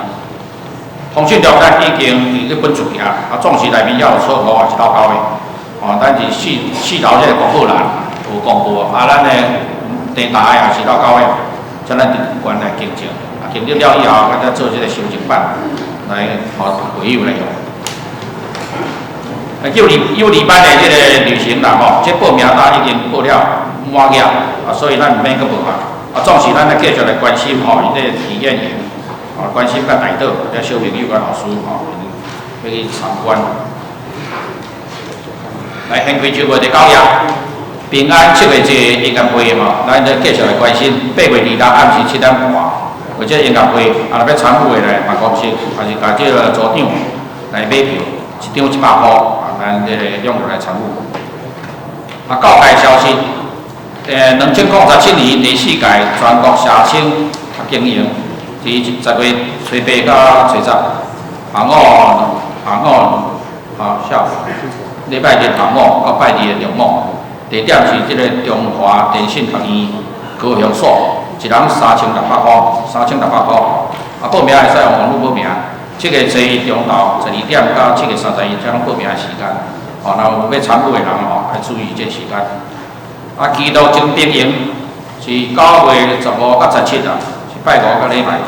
通訊錄咱已經佇咧本出去啊，啊，總是內面猶有錯誤，也是漏勾的。哦，咱佇四四樓這个公告欄有公布，啊，咱的電台也是漏勾的，請咱懸來更正。啊，更正了以後，咱再做這个修正版，來予會友來用。啊，幼兒幼兒班的這个旅行啦吼，這報名單已經報了滿額，啊，所以咱毋免閣報啊。啊，總是咱來繼續來關心吼，伊這个體驗營，啊，關心佮代禱，這小朋友佮老師吼，欲去參觀。來，現開秋月第九頁，平安七月節音樂會吼，咱再繼續來關心。8月26暗時7點半，有這個音樂會，啊，若欲參與的來辦公室，還是共這个組長來買票，一張100箍，啊，咱這個踴躍來參與。啊，教界消息，2017年第四屆全國社青讀經營，佇10月初八到初十，下午下午啊下午，禮拜日下午到拜二的中午，地點是這个中華電信學院高雄所，一人3600箍，3600箍。啊，報名會使用網路報名。7月初一中晝12點到7月31，這攏報名的時間。吼，若有欲參與的人吼，愛注意這時間。啊，基督徵兵營是9月15到17啊，是拜五佮禮拜。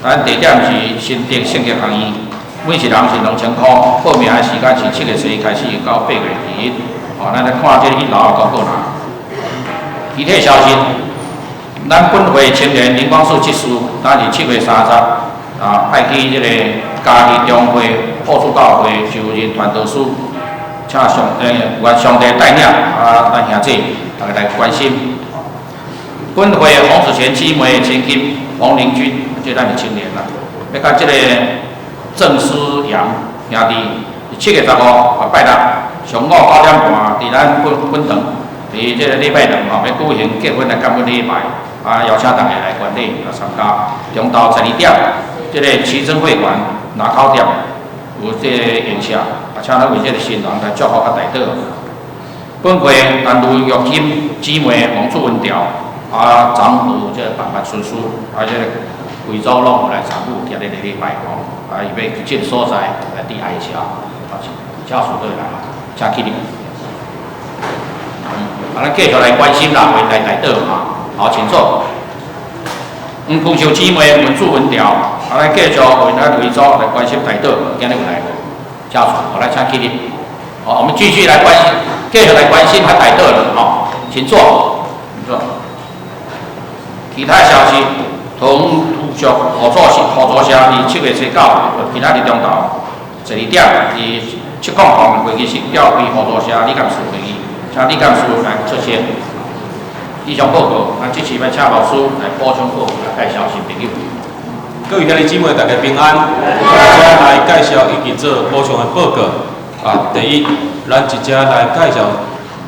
咱地點是新竹聖潔學院，每一人是2000箍。報名的時間是7月初一開始到8月21。吼，咱來看這个一樓的公告欄。具體消息，咱本會青年林光樹執事，當佇7月30啊，派去這个嘉義中會破主教會就任傳道師，請上帝願上帝帶領啊，咱兄弟逐家來關心。本會洪子賢姊妹千金洪玲君，這咱是青年啦，欲佮這个鄭思陽兄弟，7月15啊拜六上午9點半，佇咱本本堂，佇這个禮拜堂吼，欲舉行結婚的感恩禮拜，啊，邀請逐家來觀禮來參加。中晝12點，這个奇珍會館拿口店有這个宴席，啊，請咱為這个新人來祝福佮代禱。本會陳盧玉金姊妹王祝文調，啊，長有這個辦辦孫孫，啊，這个規組攏有來參與今日的禮拜吼，啊，伊欲去這个所在來致哀謝，啊，家屬都會來，請起立。啊，咱繼續來關心啦，為來代禱哈，好，請坐。黃福秀姊妹文祝文調，啊，咱繼續為咱遺族來關心代禱，今日有來無？家屬，好，來請起立。好，我們繼續來關心，繼續來關心佮代禱了，吼，請坐，請坐。其他消息，同土續合作社，佇7月初九，今仔日中晝12點，佇700会议室教会合作社李干事会议，请李干事来出席。以上报告，咱这次欲请牧师来补充报告，来介绍新朋友。各位兄弟姊妹，大家平安。我来介绍以及做补充的报告。啊，第一，咱直接来介绍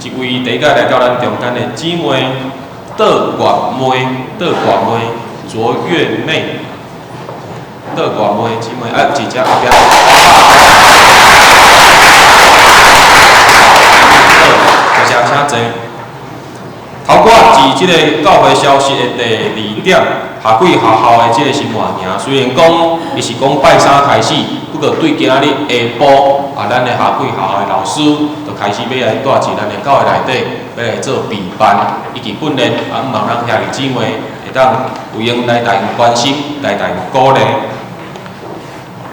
一位第一届来到咱中间的姊妹，杜月妹，杜月妹，卓月妹，杜月妹姊妹，啊，直接后壁。好，多谢，请坐。头拄仔伫这个教会消息的第二点，夏季学校的这个新换营，虽然讲伊是讲拜三开始，不过对今仔日下晡啊，咱的夏季学校的老师就开始欲来带伫咱的教会内底，欲来做备班以及训练，啊，向望咱兄弟姊妹会当有闲来共𪜶关心，来共𪜶鼓励。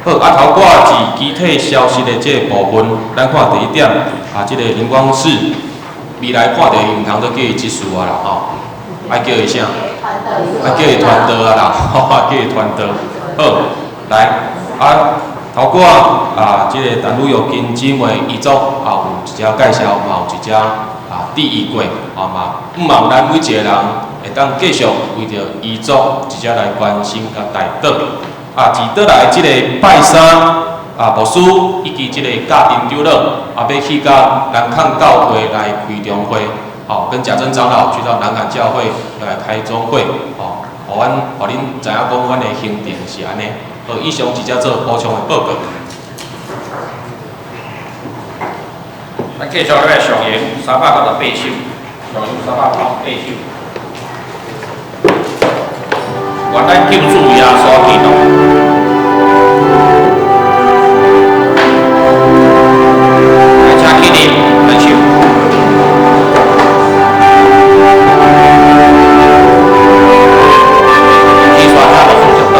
好，啊，头拄仔伫机体消息的这个部分，咱看第一点，啊，这个灵光寺。未来看著伊毋通阁叫伊执事啊啦吼，爱叫伊啥？爱叫伊传道啊啦，吼，爱叫伊传道。好，来，啊，头拄仔啊，这个陈女玉金姊妹遗嘱啊，有一寡介绍，嘛有一寡啊注意过，啊嘛，向望咱每一个人会当继续为著遗嘱一齐来关心佮代祷。啊，自倒来这个拜三。啊，牧师以及这个教长长老啊，欲去到南崁教会来开中会，吼，跟贾珍长老去到南崁教会来开中会，吼，予阮，予恁知影讲阮的行程是按呢。好，以上直接做补充的报告。咱继续来上演398首，上演398首。愿咱救主耶稣基督。来，请起立，来唱。起刷请牧师祝祷。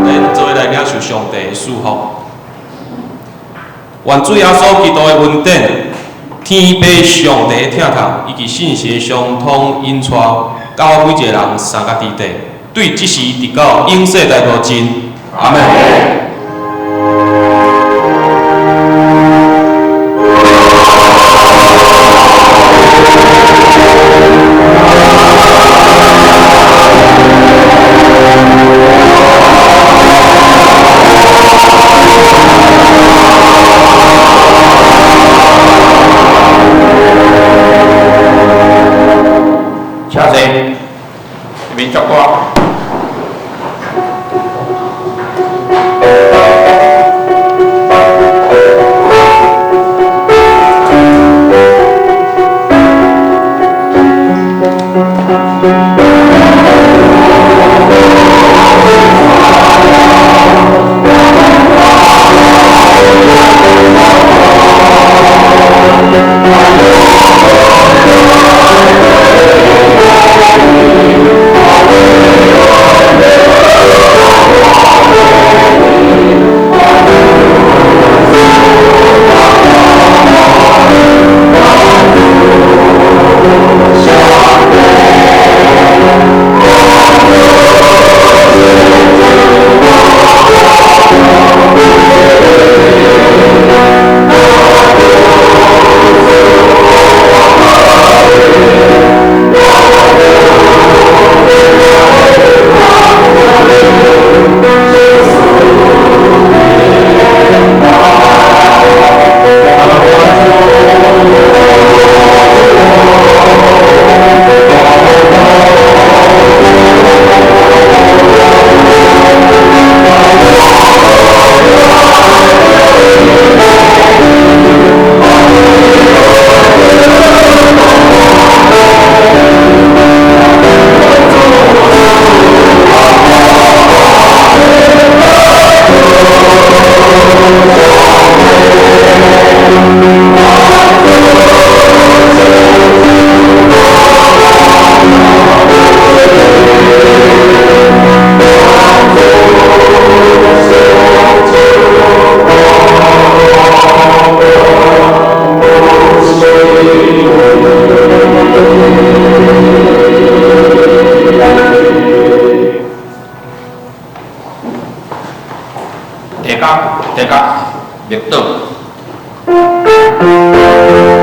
咱做伙来领受上帝的祝福。愿主耶稣基督的恩典、天父上帝的疼痛，以及圣神相通引带，教每一个人相佮伫底，对这时直到永世代无尽。阿们。请坐，下面祝歌。第九，第九，默禱。